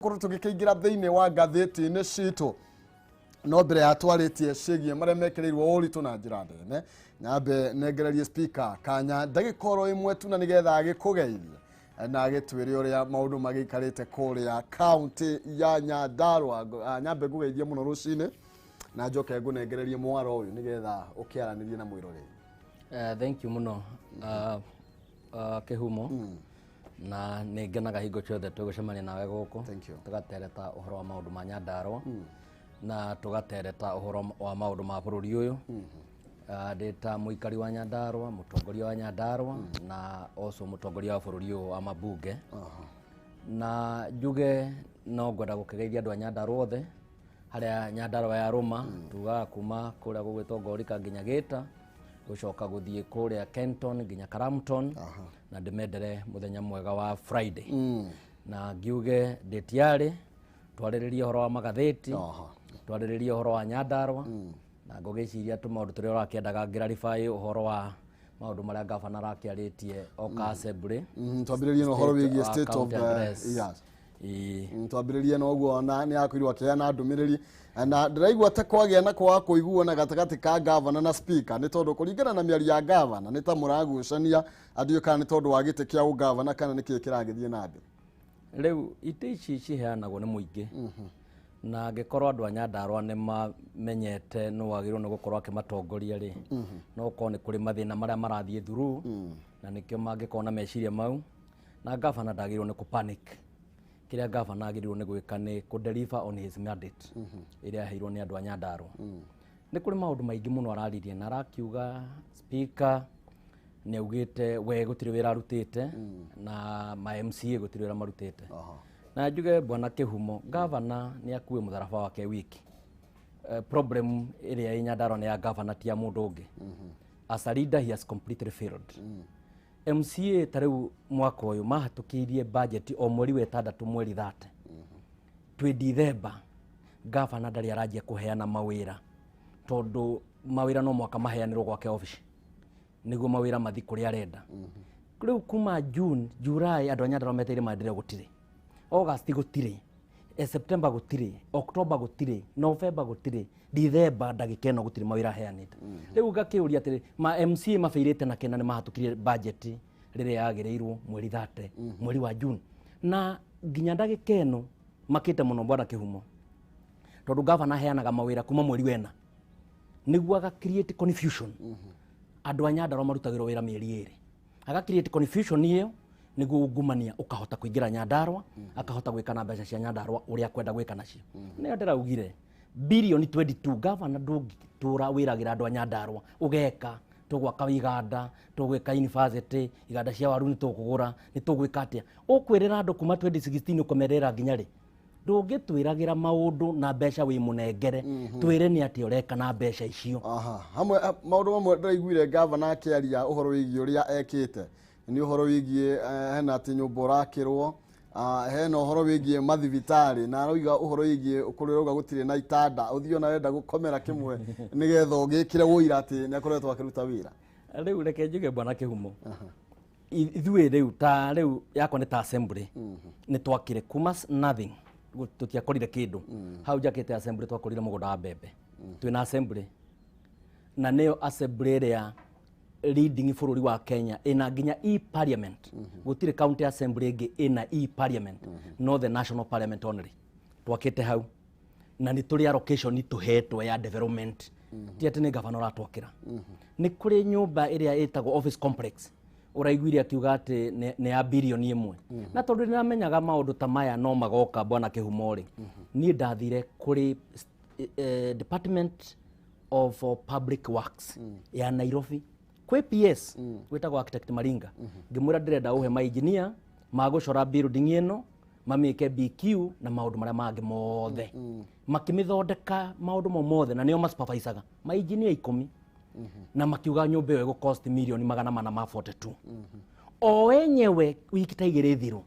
Tũgũkorwo tũgĩkĩingĩra thĩinĩ wa ngathĩti-inĩ citũ, no mbere ya twarĩtie ciĩgiĩ marĩa mekĩrĩirwo ũritũ na njĩra nene, nyambe nengererie speaker kanya ndagĩka oro ĩmwe tu na nĩgetha agĩkũgeithie na agĩtwĩre ũrĩa maũndũ magĩikarĩte kũrĩa kaunti ya Nyandarua. Nyambe ngũgeithie mũno rũcinĩ na njoke ngũnengererie mwaro ũyũ nĩgetha ũkĩaranĩrie na mwĩroreri. Thank you mũno, Kĩhumo, na nĩ ngenaga hingo ciothe tũgũcemania nawe gũkũ. Thank you. Tũgatereta ũhoro wa maũndũ ma Nyandarua na tũgatereta ũhoro wa maũndũ ma bũrũri ũyũ. Ndĩ ta mũikari wa Nyandarua, mũtongoria wa Nyandarua na also mũtongoria wa bũrũri ũyũ wa mabunge, na njuge no ngwenda gũkĩgeithia andũ a Nyandarua othe harĩa Nyandarua ya rũma, tugaga kuma kũrĩa gũgwĩtwo Ngorika nginya Gĩta, gũcoka gũthiĩ kũrĩa Kenton nginya Karamton, na ndĩmendere mũthenya mwega wa Friday, na ngiuge ndĩ tiarĩ twarĩrĩrie ũhoro wa magathĩti, twarĩrĩrie ũhoro wa Nyandarua, na ngũgĩciria tũmaũndũ tũrĩa ũrakĩendaga ngĩrarify ũhoro wa maũndũ marĩa gavana arakĩarĩtie oka assembly. Twambĩrĩrie na ũhoro wĩgiĩ state of county the address. Yes. Ĩĩ. Twambĩrĩrie na ũguo, na nĩ akorirwo akĩheana ndũmĩrĩri na ndĩraigua ta kwagĩa na kwaga kũiguana gatagatĩ ka gavana na speaker, nĩ tondũ kũringana na mĩario ya gavana nĩ ta mũragucania andiũ kana nĩ tondũ wa gĩtĩ kĩa ũgavana kana nĩ kĩĩ kĩragĩthiĩ na mbere. Rĩu itĩ ici ciheanagwo nĩ mũingĩ, na angĩkorwo andũ a Nyandarua nĩ mamenyete nũ wagĩrĩirwo nĩ gũkorwo akĩmatongoria rĩ, no ũkorwo nĩ kũrĩ mathĩna marĩa marathiĩ through na nĩkĩo mangĩkorwo na meciria mau. Na gavana ndagĩrĩirwo nĩ kũ panic. Kĩrĩa gavana agĩrĩirwo nĩ gwĩka nĩ kũ deliver on his mandate ĩrĩa aheirwo nĩ andũ a Nyandarua. Nĩ kũrĩ maũndũ maingĩ mũno araririe na arakiuga speaker nĩ augĩte we gũtirĩ wĩra arutĩte na ma MCA gũtirĩ wĩra marutĩte. Na njuge, bwana Kĩhumo, gavana nĩ akue mũtharaba wake wiki. Problem ĩrĩa ĩ Nyandarua nĩ ya gavana, ti ya mũndũ ũngĩ. As a leader, he has completely failed. MCA ta rĩu mwaka ũyũ mahatũkĩirie budget o mweri wa ĩtandatũ, mweri 30. Twĩ Dithemba, gavana ndarĩ aranjia kũheana mawĩra, tondũ mawĩra no mwaka maheanĩrwo gwake obici nĩguo mawĩra mathi kũrĩa arenda. Rĩu kuma June, July, andũ a Nyandarua meteire maendeleo gũtirĩ, August gũtirĩ, September gũtirĩ, October gũtirĩ, November gũtirĩ, Dithemba ndagĩka ĩno gũtirĩ mawĩra aheanĩte. Rĩu ngakĩũria atĩrĩ, ma MCA mabĩirĩte na kĩna nĩ mahatũkirie budget rĩrĩa yagĩrĩirwo mweri 30, mweri wa June, na nginya ndagĩka ĩno makĩte mũno, bwana Kĩhumo, tondũ gavana aheanaga mawĩra kuma mweri wena nĩguo aga create confusion. Andũ a Nyandarua marutagĩrwo wĩra mĩeri 2, aga create confusion ĩyo nĩguo ungumania ũkahota kũingĩra Nyandarua, akahota gwĩka na mbeca cia Nyandarua ũrĩa akwenda gwĩka nacio. Nĩyo ndĩraugire birioni 22, gavana, ndũngĩtũra wĩragĩra andũ a Nyandarua ũgeka tũgwaka iganda, tũgwĩka university, iganda cia waru nĩ tũkũgũra, nĩ tũgwĩka atĩa. Ũkwĩrĩra andũ kuma 2016 ũkomerera nginya rĩ? Ndũngĩtwĩragĩra maũndũ na mbeca wĩ mũnengere, twĩre nĩ atĩa ũreka na mbeca icio. Aha, hamwe maũndũ mamwe ndĩraiguire gavana akĩaria ũhoro wĩgiĩ ũrĩa ekĩte nĩ ũhoro wĩgiĩ hena atĩ nyũmba ũrakĩrwo, hena ũhoro wĩgiĩ mathibitarĩ, na aroiga ũhoro wĩgiĩ kũrĩa ũrauga gũtirĩ na itanda, ũthiĩ ona wenda gũkomera kĩmwe nĩgetha ũgĩkĩre ũira atĩ nĩ akoretwo akĩruta wĩra. Rĩu reke njuge, bwana Kĩhumo, ithuĩ rĩu ta rĩu yakwa nĩ ta assembly nĩ twakire kuma nothing. Tũtiakorire kĩndũ hau njakĩte assembly, twakorire mũgũnda wa mbembe. Twĩna assembly na nĩyo assembly ĩrĩa leading bũrũri wa Kenya ĩna nginya e-parliament. Gũtirĩ county assembly ĩngĩ ĩna e-parliament, no the national parliament only. Twakĩte hau na nĩ tũrĩ allocation tũhetwo ya development, ti atĩ nĩ gavana ũratwakĩra. Nĩ kũrĩ nyũmba ĩrĩa ĩtagwo office complex ũraiguire akiuga atĩ nĩ ya birioni 1, na tondũ nĩramenyaga maũndũ ta maya no magoka, bwana Kĩhumo rĩ, niĩ ndathire kũrĩ Department of Public Works ya Nairobi kwĩ PS gwĩtagwo Architect Maringa, ngĩmwĩra ndĩrenda ũhe mainjinia magũcora building ĩno, mamĩke BQ na maũndũ marĩa mangĩ mothe, makĩmĩthondeka maũndũ mau mothe, na nĩo masupervisaga mainjinia 10, na makiuga nyũmba ĩyo ĩgũ cost mirioni 442. O enyewe wiki ta 2 thiru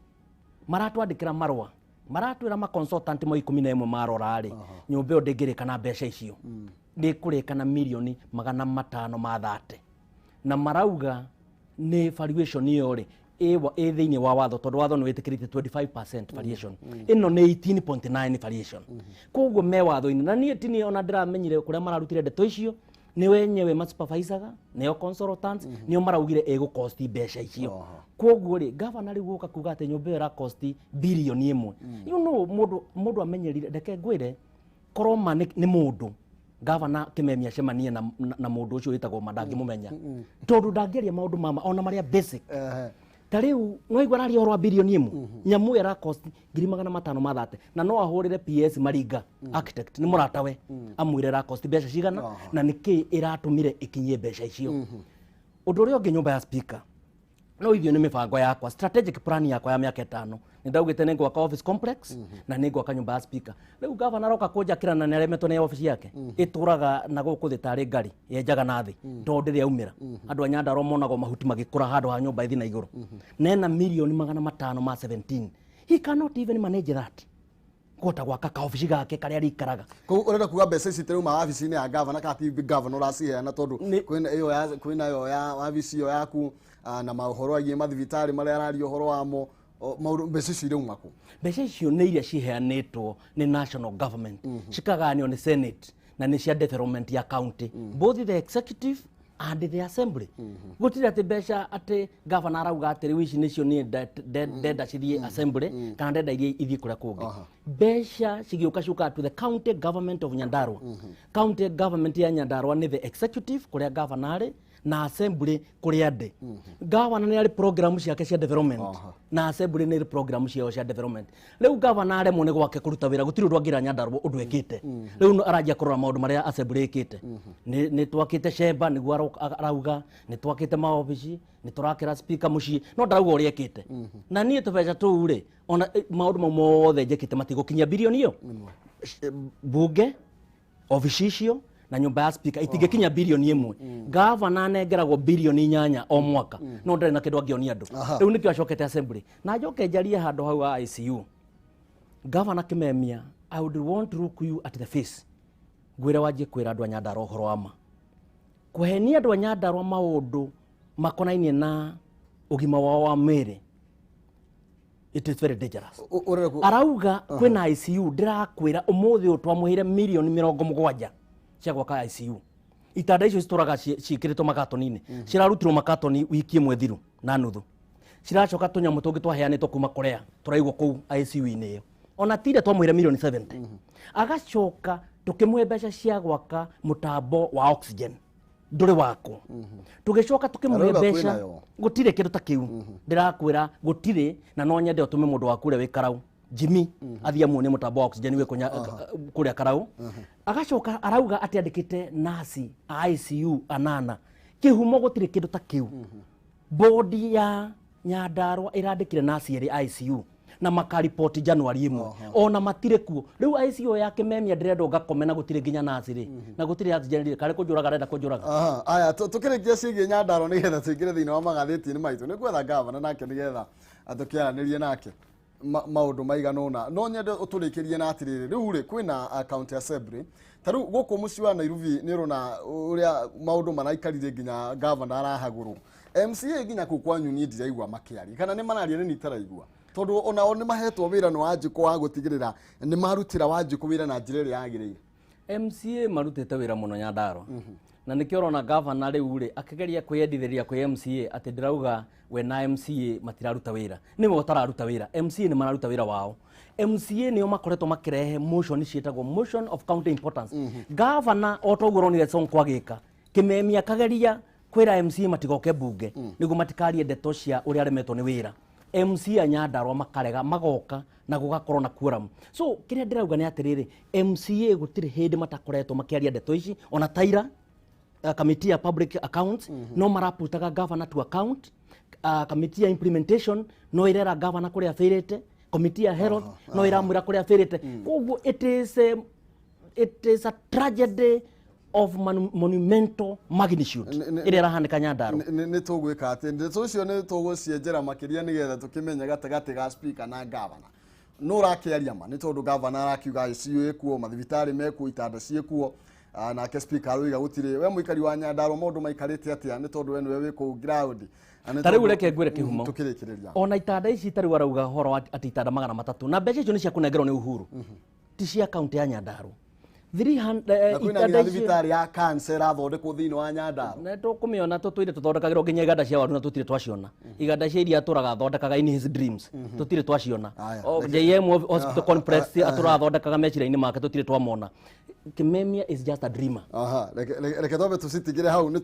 maratwandĩkĩra marũa maratwĩra ma consultant mo 11 marora rĩ, nyũmba ĩyo ndĩngĩrĩka na mbeca icio, ndĩkũrĩka na mirioni 530, na marauga nĩ valuation ĩyo rĩ Ĩ thĩinĩ wa watho, tondũ watho nĩ wĩtĩkĩrĩte 25% variation, ĩno nĩ 18.9 variation. Koguo me watho-inĩ, na niĩ tini ona ndĩramenyire kũrĩa mararutire ndeto icio, nĩ wenyewe masupervisaga, nĩo consultants, nĩo maraugire ĩgũcost mbeca icio. Koguo rĩ, gavana rĩu gũka kuga atĩ nyũmba ĩyo ĩracost 1 billion, mũndũ amenyerire. Reke ngwĩre, korwo ma nĩ mũndũ, gavana Kimemia acemanie na mũndũ ũcio wĩtagwo ma, ndangĩmũmenya, tondũ ndangĩaria maũndũ mama ona marĩa basic. Ta rĩu nwaigua araria ũhoro wa 1 billion, nyamũ ĩyo ĩracost 530,000, na no ahũrĩre PS Maringa architect, nĩ mũratawe, amwĩre ĩracost mbeca cigana na nĩkĩ ĩratũmire ĩkinyie mbeca icio. Ũndũ ũrĩa ũngĩ, nyũmba ya speaker, no ithuĩ nĩ mĩbango yakwa, strategic plan yakwa ya mĩaka 5, nĩ ndaugĩte nĩ ngwaka office complex na nĩ ngwaka nyũmba ya speaker. Rĩu gavana aroka kũnjakĩra na nĩ aremetwo nĩ office yake ĩtũraga na gũkũ thĩ tarĩ ngari yenjaga na thĩ, tondũ ndĩrĩ yaumĩra. Andũ a Nyandarua monagwo mahuti magĩkũra handũ ha nyũmba ĩthiĩ na igũrũ, na ena 517 million. He cannot even manage that, kũhota gwaka kaobici gake karĩa arĩikaraga. Koguo ũrenda kuga mbeca ici tirauma wabici-inĩ ya gavana, kana ti gavana ũraciheana, tondũ kwĩna ĩyo ya kwĩna ĩyo ya wabici ĩyo yaku, na maũhoro agiĩ mathibitarĩ marĩa araria ũhoro wamo, maũndũ, mbeca icio irauma kũ? Mbeca icio nĩ iria ciheanĩtwo nĩ national government, cikagayanio nĩ senate, na nĩ cia development ya county, both the executive and the assembly. Gũtirĩ atĩ mbeca atĩ gavana arauga atĩ rĩu ici nĩcio niĩ ndenda cithiĩ assembly kana ndenda iria ithiĩ kũrĩa kũngĩ. Mbeca cigĩũka ciũkaga to the county government of Nyandarua. County government ya Nyandarua nĩ the executive, kũrĩa gavana arĩ, na assembly, kũrĩa ndĩ. Gavana nĩ arĩ program ciake cia development, na assembly nĩ ĩrĩ program ciao cia development. Rĩu gavana aremwo nĩ gwake kũruta wĩra, gũtirĩ ũndũ angĩra Nyandarua ũndũ ekĩte. Rĩu aranjia kũrora maũndũ marĩa assembly ĩkĩte. Nĩ twakĩte chamber, nĩguo arauga nĩ twakĩte maobici, nĩ tũrakĩra speaker mũciĩ, no ndarauga ũrĩa ĩkĩte. Na niĩ tũbeca tũu rĩ, ona maũndũ mau mothe njĩkĩte matigũkinyia birioni ĩyo. Bunge, obici icio na nyũmba ya speaker itingĩkinya 1 billion. Gavana anengeragwo 8 billion o mwaka, no ndarĩ na kĩndũ angĩonia andũ. Rĩu nĩkĩo acokete assembly. Na njoke njarie handũ hau ha ICU. Gavana Kimemia, I would want to look you at the face, ngwĩre wanjie kwĩra andũ a Nyandarua ũhoro wa ma. Kũhenia andũ a Nyandarua maũndũ makonainie na ũgima wao wa mwĩrĩ, it is very dangerous. Ũrenda Arauga kwĩna ICU. Ndĩrakwĩra ũmũthĩ ũyũ twamũheire 70 million cia gwaka ICU. Itanda icio citũraga ciĩkĩrĩtwo makatoni-inĩ, cirarutirwo makatoni wiki ĩmwe thiru na nuthu, ciracoka tũnyamũ tũngĩ twaheanĩtwo kuma Korea tũraigwo kũu ICU-inĩ ĩyo. Ona tire twamwĩra 70 million, agacoka tũkĩmũhe mbeca cia gwaka mũtambo wa oxygen, ndũrĩ wakwo. Tũgĩcoka tũkĩmũhe Arauga mbeca. Kwĩnayo. Gũtirĩ kĩndũ ta kĩu, ndĩrakwĩra gũtirĩ. Na no nyende ũtũme mũndũ waku ũrĩa wĩ Karau, Jimmy, athiĩ amuonie mũtambo wa oxygen wĩ kũrĩa Karau. Agacoka arauga atĩ andĩkĩte nasi a ICU anana. Kĩhumo gũtirĩ kĩndũ ta kĩu. Bodi ya Nyandarua ĩrandĩkire nasi erĩ ICU na makaripoti Januari 1, ona matirĩ kuo. Rĩu ICU ya Kimemia ndĩrendwo ngakome na gũtirĩ nginya nasi rĩ, na gũtirĩ oxygen rĩ, karĩ kũnjũraga arenda kũnjũraga. Aha, aya tũkĩrĩkia ciĩgiĩ Nyandarua, nĩgetha tũingĩre thĩinĩ wa magathĩti-inĩ maitũ, nĩ gwetha gavana nake nĩgetha tũkĩaranĩrie nake maũndũ maigana ũna. No nyende ũtũrĩkĩrie na atĩrĩrĩ, rĩu rĩ, kwĩna county assembly ta rĩu gũkũ mũciĩ wa Nairobi, nĩ ũrona ũrĩa maũndũ maraikarire nginya gavana arahagũrwo, MCA nginya kũu kwanyu niĩ ndiraigua makĩaria, kana nĩ mararia nĩ itaraigua, tondũ onao nĩ mahetwo wĩra nĩ Wanjikũ wa gũtigĩrĩra nĩ marutĩra Wanjikũ wĩra na njĩra ĩrĩa yagĩrĩire. MCA marutĩte wĩra mũno Nyandarua, na nĩkĩo ũrona gavana rĩu rĩ akĩgeria kwĩyendithĩria kwĩ MCA atĩ ndĩrauga we na MCA matiraruta wĩra. Nĩwe ũtararuta wĩra, MCA nĩ mararuta wĩra wao. MCA nĩo makoretwo makĩrehe motion ciĩtagwo motion of county importance. Gavana o toguo ũronire Sonko agĩka, Kimemia akageria kwĩra MCA matigoke bunge nĩguo matikarie ndeto cia ũrĩa aremetwo nĩ wĩra. MCA Nyandarua makarega, magoka na gũgakorwo na quorum. So kĩrĩa ndĩrauga nĩ atĩrĩrĩ, MCA gũtirĩ hĩndĩ matakoretwo makĩaria ndeto ici. Ona taira committee ya public accounts no maraputaga governor to account, committee ya implementation no irera governor kũrĩa abĩrĩte, committee ya health no iramwĩra kũrĩa abĩrĩte. Koguo it is a tragedy of monumental magnitude ĩrĩa ĩrahanĩka Nyandarua. Nĩ tũgwĩka atĩ ndeto icio nĩ tũgũcienjera makĩria nĩgetha tũkĩmenye gatagatĩ ga speaker na gavana no ũrakĩaria ma, nĩ tondũ gavana arakiuga ICU ĩkuo, mathibitarĩ mekuo, itanda ciĩkuo, nake speaker aroiga gũtirĩ. We mũikari wa Nyandarua, maũndũ maikarĩte atĩa? Nĩ tondũ we nĩwe wĩ kũu ground. Ta rĩu reke ngwĩre Kĩhumo. Tukĩrĩkĩrĩria. Ona itanda ici tarĩu arauga horo atĩ itanda 300 na mbeca icio nĩ cia kũnengerwo nĩ Uhuru, ti cia kaunti ya Nyandarua. 300 Na kwĩna itanda nginya icio thibitarĩ ya cancer ĩrathondekwo thĩinĩ wa Nyandarua. Na tũkũmĩona tũtũire tũthondekagĩrwo nginya iganda cia waru na tũtirĩ twaciona. Iganda cia iria atũraga athondekaga in his dreams tũtirĩ twaciona. Aya, JM Hospital Complex atũraga athondekaga meciria-inĩ make tũtirĩ twamona. Kimemia is just a dreamer. Aha, reke twambe tũcitigĩre hau, nĩ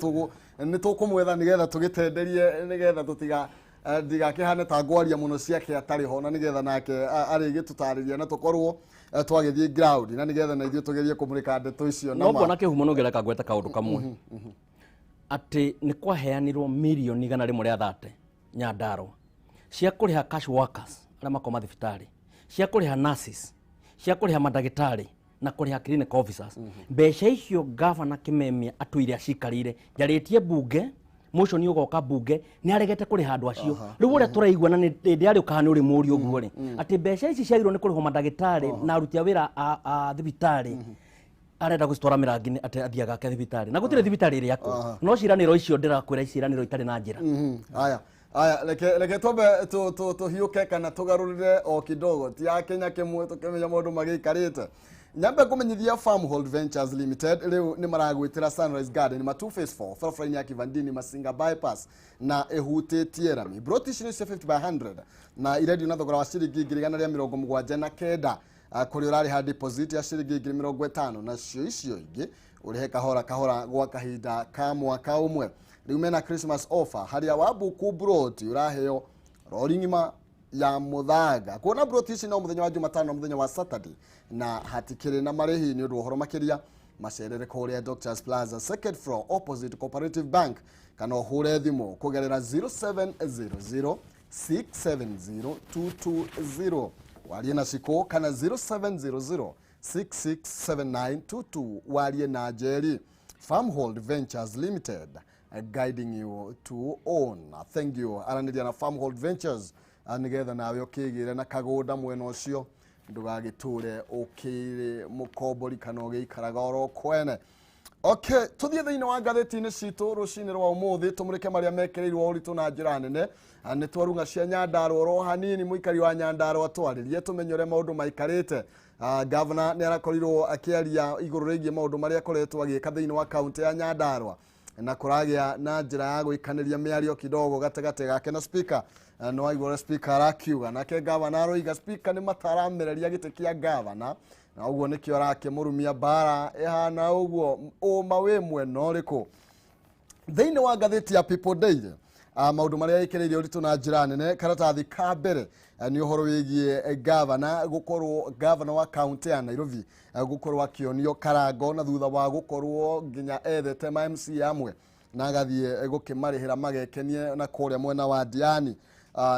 tũkũmwetha nĩgetha tũgĩtenderie, nĩgetha tũtiga ndigakĩhane ta ngwaria mũno ciake atarĩ ho, na nĩgetha nake arĩgĩtũtarĩria na tũkorwo twagĩthiĩ ground, na nĩgetha na ithuĩ tũgerie kũmũrĩka ndeto icio na No ma. ngona Kĩhumo no ngĩreka ngwete kaũndũ kamwe, atĩ nĩ kwaheanirwo mirioni 130 Nyandarua cia kũrĩha cash workers arĩa makoma thibitarĩ, cia kũrĩha nurses, cia kũrĩha mandagĩtarĩ na kũrĩha clinic officers. Mbeca icio gavana Kimemia atũire acikarĩire. Njarĩtie bunge, motion ũgoka bunge, nĩ aregete kũrĩha andũ acio. Rĩu ũrĩa tũraigua na nĩ ndĩarĩ kana nĩ ũrĩ mũri ũguo rĩ, atĩ mbeca ici ciagĩrĩirwo nĩ kũrĩhwo mandagĩtarĩ na aruti a wĩra a thibitarĩ, arenda gũcitwara mĩrangi-inĩ, atĩ athiaga ake thibitarĩ na gũtirĩ thibitarĩ ĩrĩ akwo. No ciĩranĩro icio ndĩrakwĩra, ciĩranĩro itarĩ na njĩra. Aya aya, reke twambe tũhiũke kana tũgarũrĩre o kidogo ti ya Kenya kĩmwe, tũkĩmenya maũndũ magĩikarĩte. Nyambe kũmenyithia Farmhold Ventures Limited rĩu nĩ maragwĩtĩra Sunrise Garden Matu Phase 4, barabara-inĩ ya Kivandini Masinga bypass, na ĩhutĩtie rami. Broti ici nĩ cia 50 by 100 na irendio na thogora wa ciringi 179,000, kũrĩa ũrarĩha deposit ya ciringi 50,000, nacio icio ingĩ ũrĩhe kahora kahora gwa kahinda ka mwaka ũmwe. Rĩu mena Christmas offer harĩa wabuku broti ũraheo rori ng'ima ya mũthanga. Kuona broti ici no mũthenya wa Jumatano na mũthenya wa Saturday, na hatikĩrĩ na marĩhi. Nĩ ũndũ wa ũhoro makĩria, macerere kũrĩa Doctors Plaza, second floor, opposite Cooperative Bank, kana ũhũre thimũ kũgerera 0700 670 220, warie na Cikũ, kana 0700 667922, warie na Njeri. Farmhold Ventures Limited, guiding you to own. Thank you. Aranĩria na Farmhold Ventures, nĩgetha nawe ũkĩgĩre na kagũnda mwena ũcio, ndũgagĩtũre ũkĩrĩ mũkombori kana ũgĩikaraga oro kwene. Okay, tuthiĩ thĩinĩ wa ngathĩti-inĩ citũ rũcinĩ rwa ũmũthĩ, tũmũrĩke marĩa mekĩrĩirwo ũritũ na njĩra nene. Nĩ twarunga cia Nyandarua oro hanini, mũikari wa Nyandarua twarĩrie tũmenye ũrĩa maũndũ maikarĩte. Governor nĩ arakorirwo akĩaria igũrũ rĩgiĩ maũndũ marĩa akoretwo agĩka thĩinĩ wa kaunti ya Nyandarua, na kũragĩa na njĩra ya gũikanĩria mĩario kidogo gatagatĩ gake na speaker. No waigua ũrĩa speaker arakiuga, nake gavana aroiga speaker nĩ mataramereria gĩtĩ kĩa gavana, na ũguo nĩkĩo arakĩmũrumia. Mbara ĩhana ũguo, ũma wĩ mwena ũrĩkũ? Thĩinĩ wa ngathĩti ya People Daily, maũndũ marĩa ĩkĩrĩire ũritũ na njĩra nene karatathi ka mbere, nĩ ũhoro wĩgiĩ gavana gũkorwo, gavana wa kaunti ya Nairobi, gũkorwo akĩonio karango na thutha wa gũkorwo nginya ethete ma MC amwe na agathiĩ gũkĩmarĩhĩra magekenie na kũrĩa mwena wa Diani.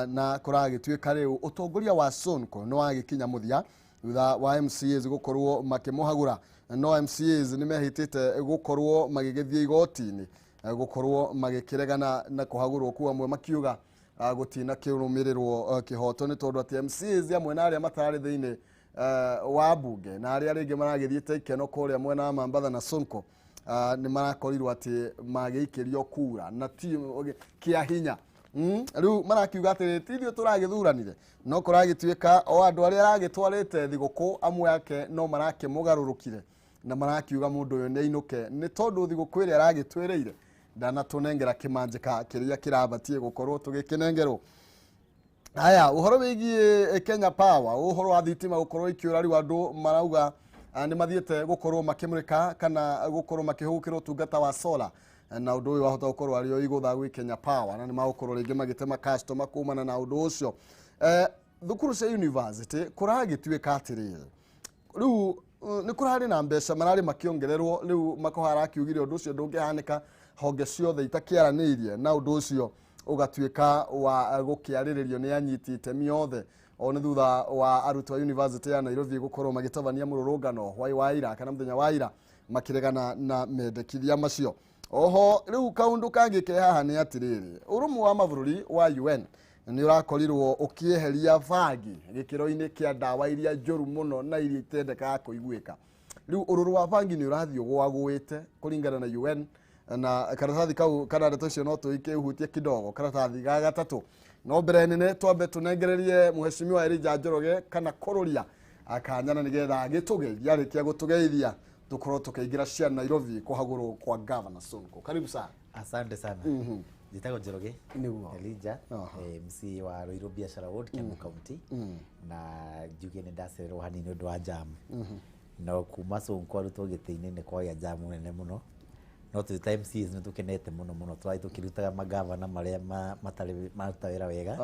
Na kũragĩtuĩka rĩu ũtongoria wa Sonko nĩ wagĩkinya mũthia thutha wa MCAs gũkorwo makĩmũhagũra. No MCAs nĩ mehĩtĩte gũkorwo magĩgĩthiĩ igoti-inĩ, gũkorwo magĩkĩregana na kũhagũrwo kũu, amwe makiuga gũtina kĩrũmĩrĩrwo kĩhoto, nĩ tondũ atĩ MCAs amwe na arĩa matarĩ thĩinĩ wa bunge na arĩa rĩngĩ maragĩthiĩte ikeno kũrĩa mwena wa Mambatha na Sonko, nĩ marakorirwo atĩ magĩikĩrio kura na ti kĩa hinya. Rĩu marakiuga atĩ ti ithuĩ tũragĩthuranire, no kũragĩtuĩka o andũ arĩa aragĩtwarĩte thigũkũ amwe ake no marakĩmũgarũrũkire na marakiuga mũndũ ũyũ nĩ ainũke, nĩ tondũ thigũkũ ĩrĩa aragĩtwĩrĩire ndanatũnengera kĩmanjĩka kĩrĩa kĩrabatiĩ gũkorwo tũgĩkĩnengerwo. Haya, ũhoro wĩgiĩ Kenya Power, ũhoro wa thitima gũkorwo ikĩũra, rĩu andũ marauga nĩ mathiĩte gũkorwo makĩmũrĩka kana gũkorwo makĩhũgũkĩra ũtungata wa solar, na ũndũ ũyũ wahota gũkorwo arĩ o igũtha gwĩ Kenya Power, na nĩ magũkorwo rĩngĩ magĩtema customer kumana na ũndũ ũcio. Thukuru cia university kũragĩtuĩka atĩrĩrĩ, rĩu nĩ kũrarĩ na mbeca mararĩ makĩongererwo. Rĩu Makoha arakiugire ũndũ ũcio ndũngĩhanĩka honge ciothe itakĩaranĩirie, na ũndũ ũcio ũgatuĩka wa gũkĩarĩrĩrio nĩ anyiti itemi othe, o nĩ thutha wa arutwo a university ya Nairobi gũkorwo magĩtabania mũrũrũngano hwaĩ wa ira kana mũthenya wa ira makĩregana na mendekithia macio. Oho rĩu kaũndũ kangĩ ke haha nĩ atĩrĩrĩ, ũrũmwe wa mabũrũri wa UN nĩ ũrakorirwo ũkĩeheria bangi gĩkĩro-inĩ kĩa ndawa iria njũru mũno na iria itendekaga kũiguĩka. Rĩu ũrũrũ wa bangi nĩ ũrathiĩ ũgũagũĩte kũringana na UN. Na karatathi kau kana ndeto icio no tũikĩhutie kidogo karatathi ga gatatũ. No mbere nene twambe tũnengererie Mheshimiwa Elijah Njoroge kana kũrũria akanyana nĩgetha agĩtũgeithia. Arĩkia gũtũgeithia tũkorwo tũkĩingĩra cia Nairobi kũhagũrwo kwa Governor Sonko. Karibu sana. Asante sana. Njĩtagwo Njoroge Elijah, MC wa Ruiru Biashara Ward, Kiambu County. Na njuge nĩ ndacererwo hanini ũndũ wa jam. No kuma Sonko arutwo gĩtĩ-inĩ nĩ kwagĩa jamu nene mũno. No twĩ ta MCs nĩ tũkenete mũno mũno, tũrathiĩ tũkĩrutaga magavana marĩa matarĩ maruta wĩra wega.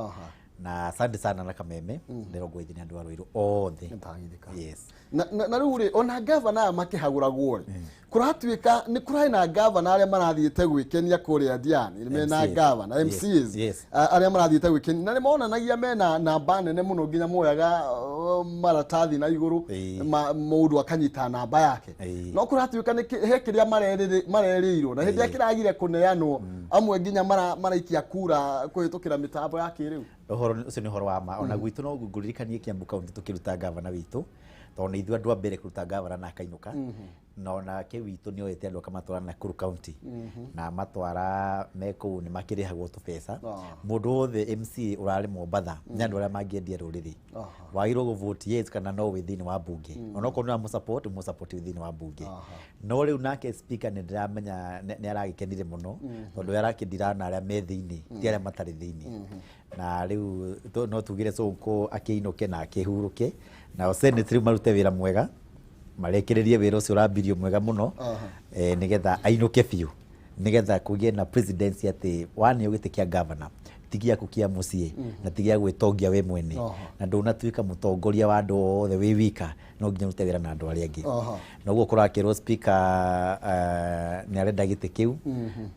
Na asante sana na Kameme, ndĩrongoithia nĩ andũ a Ruiru othe. Nĩndagithĩka. Yes. Na rĩu rĩ, ona gavana aya makĩhagũragwo rĩ, kũratuĩka nĩ kũrarĩ na gavana arĩa marathiĩte gwĩkenia kũrĩa Diani, mena MCAs. gavana MCAs, arĩa marathiĩte gwĩkenia na nĩ monanagia mena namba nene mũno, nginya moyaga maratathi na igũrũ, mũndũ akanyita namba yake. No kũratuĩka nĩ he kĩrĩa marerĩirwo, na hĩndĩ ĩrĩa kĩragire kũneanwo, amwe nginya maraikia kura kũhĩtũkĩra mĩtambo ya kĩrĩu. Ũhoro ũcio nĩ ũhoro wa ma. Ona gwitũ no ngũririkanie Kiambu County tũkĩruta gavana witũ, tondũ nĩ ithuĩ andũ a mbere kũruta gavana na akainũka. Na onake witũ nĩ oete andũ akamatwara Nakuru County, na amatwara me kũu nĩ makĩrĩhagwo tũbeca. Mũndũ wothe MC ũrarĩ Mombatha nĩ andũ arĩa mangĩendia rũrĩrĩ, wagĩrĩirwo gũ-vote yes kana no wĩ thĩinĩ wa bunge, onokorwo nĩ ũramũ-support, mũsupport wĩ thĩinĩ wa bunge. No rĩu nake speaker nĩ ndĩramenya nĩ aragĩkenire mũno, tondũ we arakĩndira na arĩa me thĩinĩ, ti arĩa matarĩ thĩinĩ. Na rĩu no tugire Sonko akĩinũke na akĩhurũke, nao Senate rĩu marute wĩra mwega, marekererie wĩra ũcio ũrambirio mwega mũno, nĩgetha ainũke biũ, nĩgetha kũgĩe na presidency atĩ waneo gĩtĩ kĩa governor ti gĩaku kĩa mũciĩ, na ti gĩa gwĩtongia we mwene, na ndũnatuĩka mũtongoria wa andũ othe wĩ wika, no nginya ũrute wĩra na andũ arĩa angĩ. Noguo kũrakĩrwo speaker nĩ arenda gĩtĩ kĩu,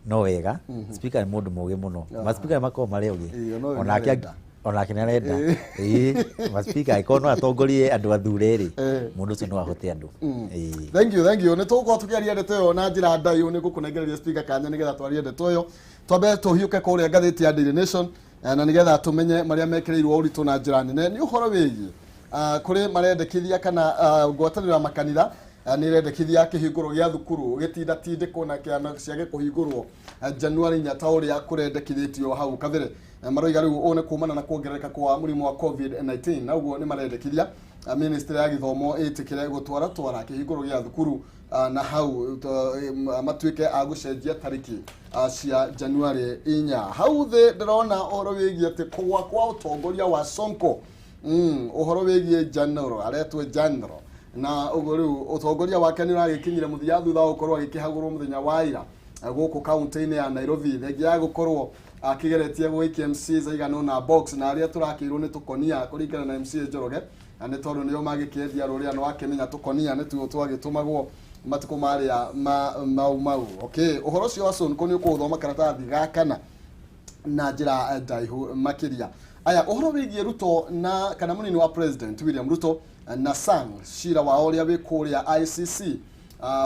no wega. Speaker nĩ mũndũ mũgĩ mũno, ma speaker nĩ makoragwo marĩ ogĩ. Ĩĩ, no we Onake nĩarenda. Onake nĩ arenda. Ĩĩ, ma speaker angĩkorwo no atongorie andũ athure rĩ, mũndũ ũcio no ahote andũ. Ĩĩ. Thank you, thank you. Nĩ tũgũkorwo tũkĩaria ndeto ĩyo na njĩra ndaihu. Nĩ ngũkũnengereria speaker kanya nĩgetha twarie ndeto ĩyo. Twambe tũhiũke kũrĩa ngathĩti ya Daily Nation, na nĩgetha tũmenye marĩa mekĩrĩirwo ũritũ na njĩra nene. Nĩ ũhoro wĩgiĩ kũrĩ marendekithia kana ngwatanĩro ya makanitha nĩ ĩrendekithia kĩhingũro gĩa thukuru gĩtindatindĩkwo na kĩana ciage kũhingũrwo Januari 4 ta ũrĩa kũrendekithĩtio hau kabere. Maroiga rĩu ũũ nĩ kumana na kuongerereka kwa mũrimũ wa COVID-19, na ũguo nĩ marendekithia ministry ya gĩthomo ĩtĩkĩre gũtwara twara kĩhingũro gĩa thukuru, na hau matuĩke a gũcenjia tarĩki cia Januari 4. Hau thĩ ndĩrona ũhoro wĩgiĩ atĩ kũgũa kwa ũtongoria wa Sonko, ũhoro wĩgiĩ General aretwo General, na ũguo rĩu ũtongoria wake nĩ ũragĩkinyire mũthia thutha wa gũkorwo agĩkĩhagũrwo mũthenya wa ira gũkũ kaunti-inĩ ya Nairobi, thengia ya gũkorwo akĩgeretie gũikia MCAs aigana ũna box, na arĩa tũrakĩirwo nĩ tũkonia kũringana na MCA Njoroge, na nĩ tondũ nĩo magĩkĩendia rũrĩa nĩ wakĩmenya tũkonia nĩtuo twagĩtũmagwo matukũ marĩa ma mau mau. Okay, ũhoro ũcio wa Sonko nĩ ũkũũthoma karatathi ga kana na njĩra ndaihu makĩria. Aya, ũhoro wĩgiĩ Ruto na kana mũnini wa President William Ruto na Sang, cira wao ũrĩa wĩ kũrĩa ICC,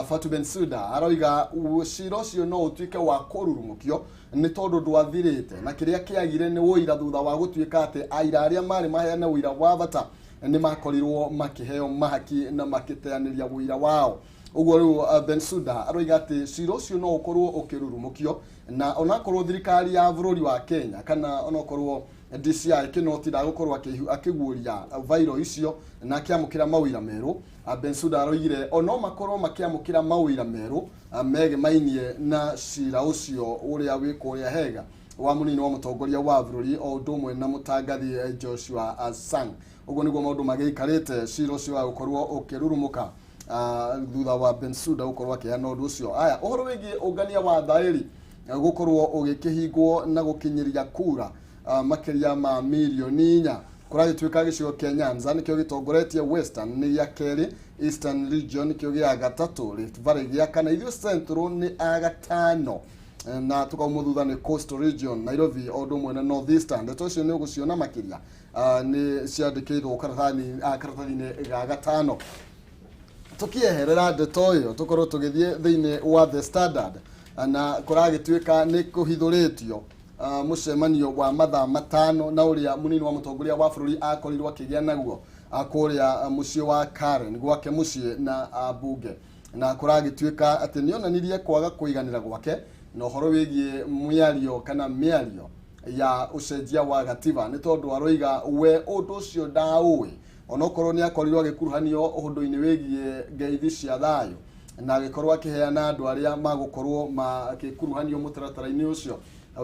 Fatou Bensouda aroiga cira ũcio no ũtuĩke wa kũrurumũkio nĩ tondũ ndwathirĩte, na kĩrĩa kĩagire nĩ ũira thutha wa gũtuĩka atĩ aira arĩa marĩ maheane ũira wa bata nĩ makorirwo makĩheo mahaki na makĩteanĩria ũira wao. Ũguo rĩu Bensouda aroiga atĩ cira ũcio no ũkorwo ũkĩrurumũkio, na onakorwo thirikari ya bũrũri wa Kenya kana onakorwo DCI Kinoti ndagũkorwo akĩguũria vairo icio na akĩamũkĩra mawĩra merũ, Bensouda aroigire ono makorwo makĩamũkĩra mawĩra merũ megemainie na cira ũcio ũrĩa wĩ kũrĩa Hega wa mũnini wa mũtongoria wa bũrũri o ũndũ ũmwe na mũtangathi Joshua Sang. Ũguo nĩguo maũndũ magĩikarĩte cira ũcio wa gũkorwo ũkĩrurumũka thutha wa Bensouda gũkorwo akĩheana ũndũ ũcio. Aya, ũhoro wĩgiĩ ũngania wa thaĩri gũkorwo ũgĩkĩhingwo na gũkinyĩria kura makĩria ma mirioni 4, kũragĩtuĩka gĩcigo kĩa Nyanza nĩkĩo gĩtongoretie, Western nĩ gĩa kerĩ, Eastern Region nĩkĩo gĩa gatatũ, Rift Valley gĩa kana, ithuĩ Central nĩ a gatano, na tukaumwo thutha nĩ Coastal Region, Nairobi o ũndũ ũmwe na North Eastern. Ndeto icio nĩ ũgũciona makĩria, nĩ ciandĩkĩirwo karatathi-inĩ ga gatano. Tũkĩeherera ndeto ĩyo tũkorwo tũgĩthiĩ thĩinĩ wa The Standard, na kũragĩtuĩka nĩ kũhithũrĩtio mũcemanio wa mathaa 5 na ũrĩa mũnini wa mũtongoria wa bũrũri akorirwo akĩgĩa naguo kũrĩa mũciĩ wa Karen gwake mũciĩ na bunge. Na kũragĩtuĩka atĩ nĩonanirie kwaga kũiganĩra gwake na ũhoro wĩgiĩ mĩario kana mĩario ya ũcenjia wa gatiba, nĩ tondũ aroiga we ũndũ ũcio ndaũĩ, onokorwo nĩ akorirwo agĩkuruhanio ũndũ-inĩ wĩgiĩ ngeithi cia thayũ na agĩkorwo akĩheana andũ arĩa magũkorwo makĩkuruhanio mũtaratara-inĩ ũcio.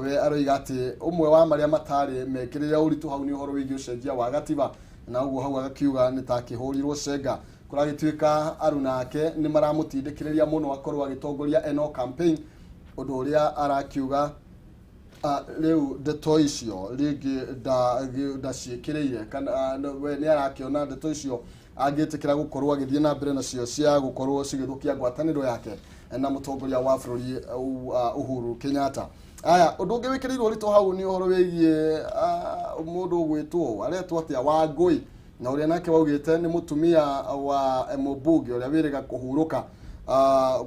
We aroiga atĩ ũmwe wa marĩa matarĩ mekĩrĩre ũritũ hau nĩ ũhoro wĩgiĩ ũcenjia wa gatiba, na ũguo hau agakiuga nĩ ta akĩhũrirwo cenga. Kũragĩtuĩka aruna ake nĩ maramũtindĩkĩrĩria mũno akorwo agĩtongoria eno campaign, ũndũ ũrĩa arakiuga rĩu ndeto icio rĩngĩ ndaciĩkĩrĩire kana we nĩ arakĩona ndeto icio angĩtĩkĩra gũkorwo agĩthiĩ na mbere nacio cia gũkorwo cigĩthũkia ngwatanĩro yake na mũtongoria wa bũrũri Uhuru Kenyatta. Aya, ũndũ ũngĩ wĩkĩrĩirwo ũritũ hau nĩ ũhoro wĩgiĩ mũndũ ũgwĩtwo aretwo atĩa, Wangũi, na ũrĩa nake waugĩte nĩ mũtumia wa mũmbunge ũrĩa wĩrĩga kũhurũka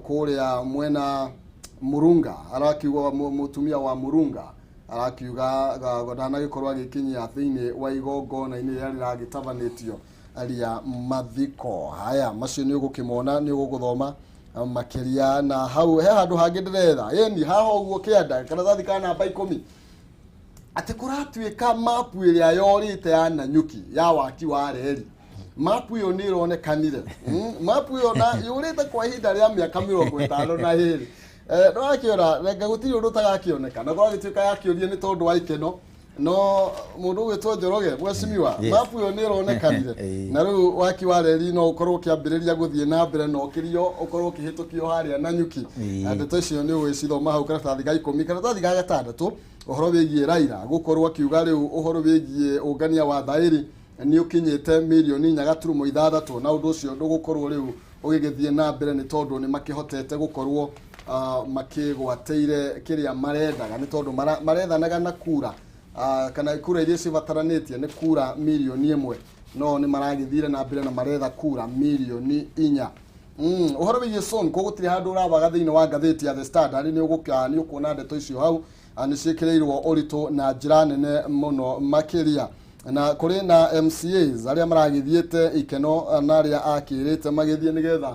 kũrĩa mwena Murunga. Arakiuga mũtumia wa Murunga arakiuga ndanagĩkorwo agĩkinyia thĩinĩ wa igongona-inĩ rĩrĩa rĩragĩtabanĩtio rĩa mathiko. Haya, macio nĩ ũgũkĩmona, nĩ ũgũgũthoma makĩria. Na hau he handũ hangĩ ndĩretha ĩni haha ũguo kĩanda karatathi ka namba 10, atĩ kũratuĩka mapu ĩrĩa yorĩte ya Nanyuki ya waki wa reri, mapu ĩyo nĩ ĩronekanire. Mapu ĩyo na yũrĩte kwa ihinda rĩa mĩaka 52. Ndũrakĩona renga gũtirĩ ũndũ ũtagakĩoneka, na kũragĩtuĩka yakĩũrie nĩ tondũ wa ikeno no mũndũ ũgwĩtwo Njoroge, mwecimiwa. Yes. Mapu ĩyo nĩ ĩronekanire na rĩu waki wa reri no ũkorwo ũkĩambĩrĩria gũthiĩ na mbere na ũkĩrio ũkorwo ũkĩhĩtũkio harĩa Nanyuki. Na ndeto icio nĩ ũgwĩcithoma hau karatathi ga 10. Karatathi ga gatandatũ, ũhoro wĩgiĩ Raila gũkorwo akiuga rĩu ũhoro wĩgiĩ ũngania wa thaĩri nĩ ũkinyĩte mirioni 4.6, na ũndũ ũcio ndũgũkorwo rĩu ũgĩgĩthiĩ na mbere nĩ tondũ nĩ makĩhotete gũkorwo makĩgwatĩire kĩrĩa marendaga, nĩ tondũ marethanaga na kura kana kura iria cibataranĩtie nĩ kura mirioni 1, no nĩ maragĩthire na mbere na maretha kura mirioni 4. Ũhoro wĩgiĩ Sonko gũtirĩ handũ ũrabaga thĩinĩ wa ngathĩti ya The Standard, nĩ ũgũka nĩ ũkuona ndeto icio hau nĩ ciĩkĩrĩirwo ũritũ na njĩra nene mũno makĩria. Na kũrĩ na MCAs arĩa maragĩthiĩte ikeno na arĩa akĩrĩte magĩthiĩ nĩgetha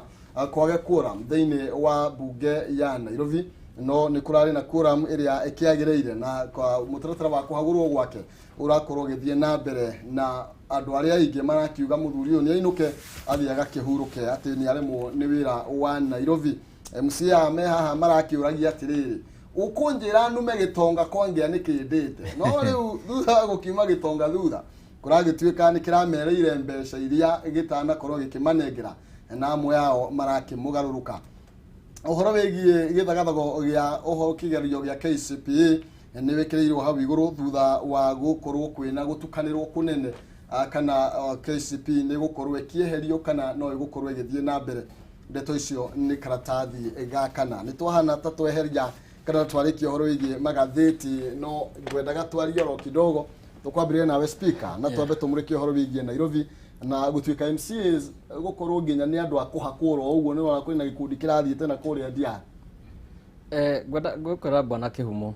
kwage quorum thĩinĩ wa bunge ya Nairobi, no nĩ kũrarĩ na quorum ĩrĩa ĩkĩagĩrĩire, na kwa mũtaratara wa kũhagũrwo gwake ũrakorwo ũgĩthiĩ na mbere, na andũ arĩa aingĩ marakiuga mũthuri ũyũ nĩ ainũke athiĩ agakĩhurũke, atĩ nĩ aremwo nĩ wĩra wa Nairobi. MCA me haha marakĩũragia atĩrĩrĩ, ũkũnjĩra nume gĩtonga kwangĩa nĩ kĩndĩte? No rĩu thutha wa gũkiuma gĩtonga thutha kũragĩtuĩka nĩ kĩramereire mbeca iria gĩtanakorwo gĩkĩmanengera, na amwe ao marakĩmũgarũrũka. Ũhoro wĩgiĩ gĩthagathago gĩa ũhoro kĩgerio gĩa KCPE nĩ wĩkĩrĩirwo hau igũrũ thutha wa gũkorwo kwĩna gũtukanĩrwo kũnene kana KCPE nĩ gũkorwo ĩkĩeherio kana no ĩgũkorwo ĩgĩthiĩ na mbere. Ndeto icio nĩ karatathi ga kana. Nĩ twahana ta tweheria kana twarĩkia ũhoro wĩgiĩ magathĩti, no ngwendaga twarie oro kidogo. Tũkwambĩrĩria nawe, speaker, na twambe tũmũrĩkie ũhoro wĩgiĩ Nairobi na gũtuĩka MCAs gũkorwo nginya nĩ andũ a kũhakwo oro ũguo. Nĩ wona kwĩna gĩkundi kĩrathiĩte na kũrĩa Ndiara. Ngwenda gwĩkwĩra bwana Kĩhumo,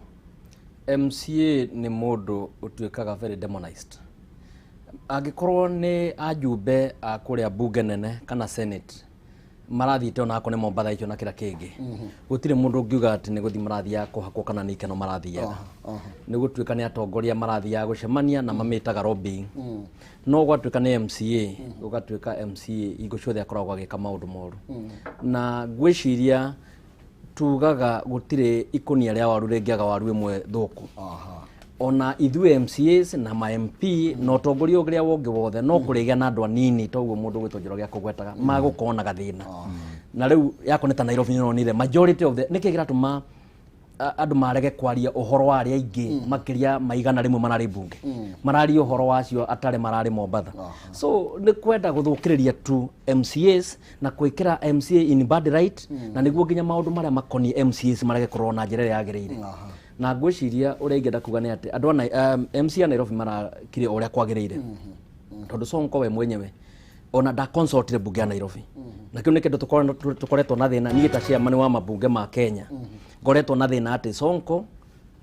MCA nĩ mũndũ ũtuĩkaga very demonized. Angĩkorwo nĩ ajumbe a kũrĩa bunge nene kana senate marathiĩte onakorwo nĩ Mombatha icio na kĩrĩa kĩngĩ, gũtirĩ mũndũ ũngiuga atĩ nĩ gũthiĩ marathiaga kũhakwo kana nĩ ikeno marathiaga. Nĩ gũtuĩka nĩ atongoria marathiaga gũcemania na mamĩtaga lobbying. No gwatuĩka nĩ MCA, gũgatuĩka MCA hingo ciothe akoragwo agĩka maũndũ moru, na ngwĩciria tugaga gũtirĩ ikũnia rĩa waru rĩngĩaga waru ĩmwe thũku. Ona ithuĩ MCAs na ma MP na ũtongoria ũrĩa wongĩ wothe no kũrĩgĩa na andũ anini toguo mũndũ gwĩtwo Njoroge akũgwetaga magũkorwo na gathĩna. Na rĩu yakwa nĩ ta Nairobi nĩronire majority of the nĩkĩ kĩratũma andũ marege kwaria ũhoro wa arĩa aingĩ makĩria ma 100 mararĩ mbunge, mararia ũhoro wacio atarĩ mararĩ Mombatha. So nĩ kwenda gũthũkĩrĩria tu MCAs na gwĩkĩra MCA in bad light, na nĩguo nginya maũndũ marĩa makoniĩ MCAs marege kũrorwo na njĩra ĩrĩa yagĩrĩire. Na ngwĩciria ũrĩa ingĩenda kuga nĩ atĩ andũ a MCA a Nairobi marakire o ũrĩa kwagĩrĩire, tondũ Sonko we mwenyewe ona nda consultire bunge ya Nairobi, na kĩu nĩ kĩndũ tũkoretwo na thĩna. Niĩ ta chairman wa mabunge ma Kenya ngoretwo na thĩna atĩ Sonko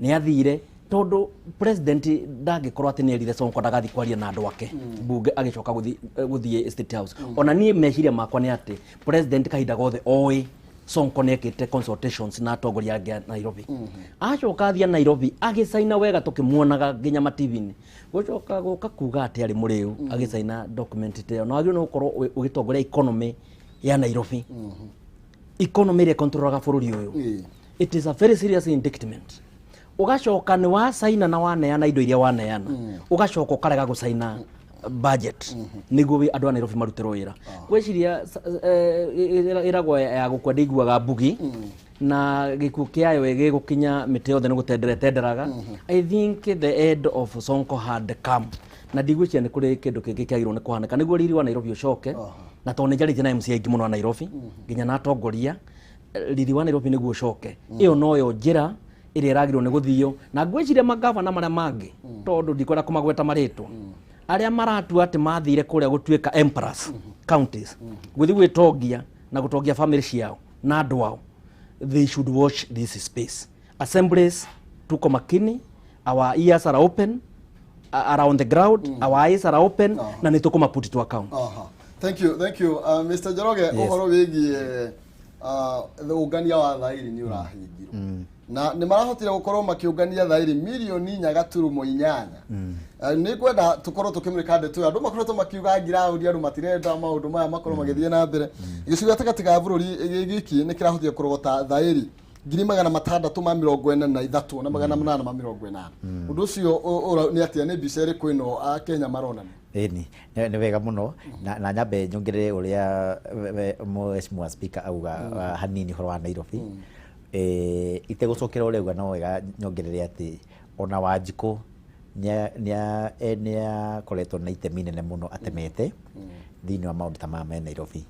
nĩ athire. Tondu president ndangĩkorwo atĩ nĩ erire Sonko ndagathiĩ kwaria na andũ ake bunge, agĩcoka gũthiĩ State House. Ona niĩ meciria makwa nĩ atĩ president kahinda gothe oĩ Sonko nĩ ekĩte consultations na atongoria angĩ a Nairobi. Acoka athiĩ Nairobi agĩcaina wega, tũkĩmuonaga nginya ma-TV-inĩ, gũcoka gũka kuga atĩ arĩ mũrĩu agĩcaina document ta ĩyo, na wagĩrĩirwo nĩ gũkorwo ũgĩtongoria economy ya Nairobi, economy ĩrĩa ĩkontrolaga bũrũri ũyũ. It is a very serious indictment. Ũgacoka nĩ wacaina na waneana indo iria waneana, ũgacoka ũkarega gũcaina budget nĩguo andũ a Nairobi marutĩrwo wĩra. Ngwĩciria ĩragwo ya gũkua ndĩiguaga mbugi, na gĩkuũ kĩayo gĩgũkinya mĩtĩ yothe nĩ gũtendera ĩtenderaga. I think the end of Sonko had come, na ndigwĩciria nĩ kũrĩ kĩndũ kĩngĩ kĩagĩrĩirwo nĩ kũhanĩka nĩguo riri wa Nairobi ũcoke. Na tondũ nĩ njarĩtie na MC aingĩ mũno a Nairobi, nginya na atongoria, riri wa Nairobi nĩguo ũcoke, ĩyo noyo njĩra ĩrĩa ĩragĩrĩirwo nĩ gũthio. Na ngwĩciria magavana marĩa mangĩ, tondũ ndikwenda kũmagweta marĩtwa, arĩa maratua atĩ mathire kũrĩa gũtuĩka emperors counties, gũthiĩ gwĩtongia na gũtongia family ciao na andũ ao, they should watch this space. Assemblies, tuko makini, our ears are open, are on the ground, our eyes are open, na nĩ tũkũma put to account. Aha. Thank you, thank you. Mr. Njoroge, ũhoro wĩgiĩ ũngania wa thairi nĩ ũrahingirwo na nĩ marahotire gũkorwo makĩũngania thairi 4.8 mirioni. Nĩ ngwenda tũkorwo tũkĩmũrĩka ndeto ĩyo. Andũ makoretwo makiuga ngiraũndi, andũ matirenda maũndũ maya makorwo magĩthiĩ na mbere. Gĩcigo gatagatĩ ga bũrũri gĩki nĩ kĩrahotire kũrogota thairi 643,880. Ũndũ ũcio nĩ atĩa? Nĩ mbica ĩrĩkũ ĩno Akenya maronania? Ĩni nĩ wega mũno, na nyambe nyongerere ũrĩa mheshimiwa speaker auga hanini ũhoro wa Nairobi. Itegũcokera ũrĩa auga, no wega nyongerere atĩ ona Wanjikũ nĩakoretwo na itemi inene mũno atemete thĩinĩ wa maũndũ ta maya me Nairobi,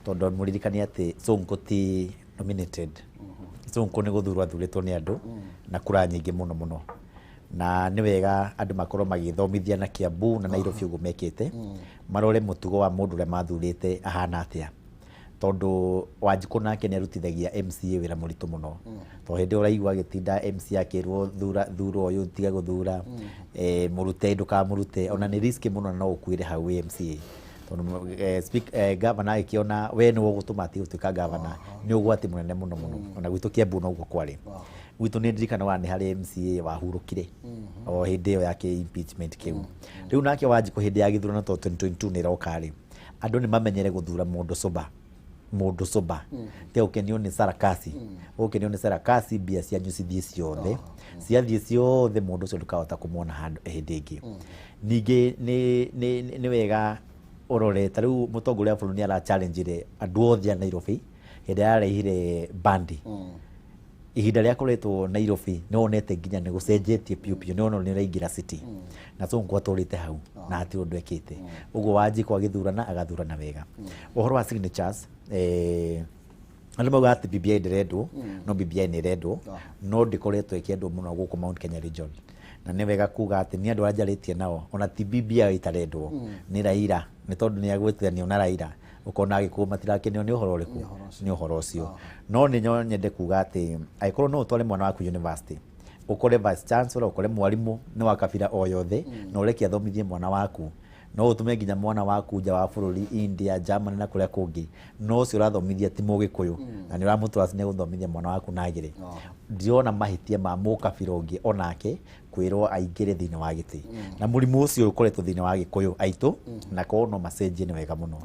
tondũ mũririkane atĩ Sonko ti nominated. Sonko nĩ gũthurwo athurĩtwo nĩ andũ na kura nyingĩ mũno mũno, na nĩ wega andũ makorwo magĩthomithia na Kiambu na Nairobi ũguo mekĩte, marore mũtugo wa mũndũ ũrĩa mathurĩte ahana atĩa, tondũ Wanjikũ nake nĩ arutithagia MCA wĩra mũritũ mũno, tondũ hĩndĩ ĩyo ũraigua agĩtinda MCA akĩrwo thura, thura ũyũ, tiga gũthura, mũrute, ndũkamũrute. Ona nĩ risk mũno na no ũkuĩre hau wĩ MCA, tondũ governor agĩkĩona we nĩwe ũgũtũma atige gũtuĩka governor, nĩ ũgwati mũnene mũno mũno. Ona gwitũ Kiambu noguo kwarĩ. Gwitũ nĩ ndirikana wa nĩ harĩ MCA wahurũkire o hĩndĩ ĩyo ya kĩ impeachment kĩu. Rĩu nake Wanjikũ hĩndĩ ya gĩthurano, tondũ 2022 nĩ ĩroka rĩ, andũ nĩ mamenyere gũthura mũndũ sober, mũndũ sober, te ũkenio nĩ sarakasi, ũkenio nĩ sarakasi, mbia cianyu cithiĩ ciothe, ciathiĩ ciothe, mũndũ ũcio ndũkahota kũmuona handũ hĩndĩ ĩngĩ. Ningĩ nĩ wega ũrore ta rĩu mũtongoria wa bũrũri nĩ ara challenge andũ othe a Nairobi hĩndĩ ĩrĩa ararehire bandi. Ihinda rĩa koretwo Nairobi nĩ wonete nginya nĩ gũcenjetie piũ piũ, nĩ wona nĩ ũraingĩra city, na Sonko atũrĩte hau na hatirĩ ũndũ ekĩte. Ũguo Wanjikũ agĩthurana agathurana wega. Ũhoro wa signatures, andũ maugaga atĩ BBI ndĩrendwo, no BBI nĩ ĩrendwo, no ndĩkoretwo ĩkĩendwo mũno gũkũ Mount Kenya region. Na nĩ wega kuga atĩ nĩ andũ arĩa njarĩtie nao, ona ti BBI ĩtarendwo, nĩ Raila, nĩ tondũ nĩ agwĩtanio na Raila, ũkona Agĩkũyũ matirakenio nĩ ũhoro ũrĩkũ, nĩ ũhoro ũcio. No nĩ nyende kuga atĩ angĩkorwo no ũtware mwana waku university, ũkore vice chancellor, ũkore mwarimũ nĩ wa kabira o yothe, na ũreke athomithie mwana waku, no ũtũme nginya mwana waku nja wa bũrũri, India, Germany na kũrĩa kũngĩ, no ũcio ũrathomithia ti mũgĩkũyũ na nĩ ũramũtrust nĩ gũthomithia mwana waku na agĩre, ndirona mahĩtia ma mũkabira ũngĩ onake kwĩrwo aingĩre thĩinĩ wa gĩtĩ. Na mũrimũ ũcio ũkoretwo thĩinĩ wa Gĩkũyũ aitũ, na korwo no macenjie nĩ wega mũno,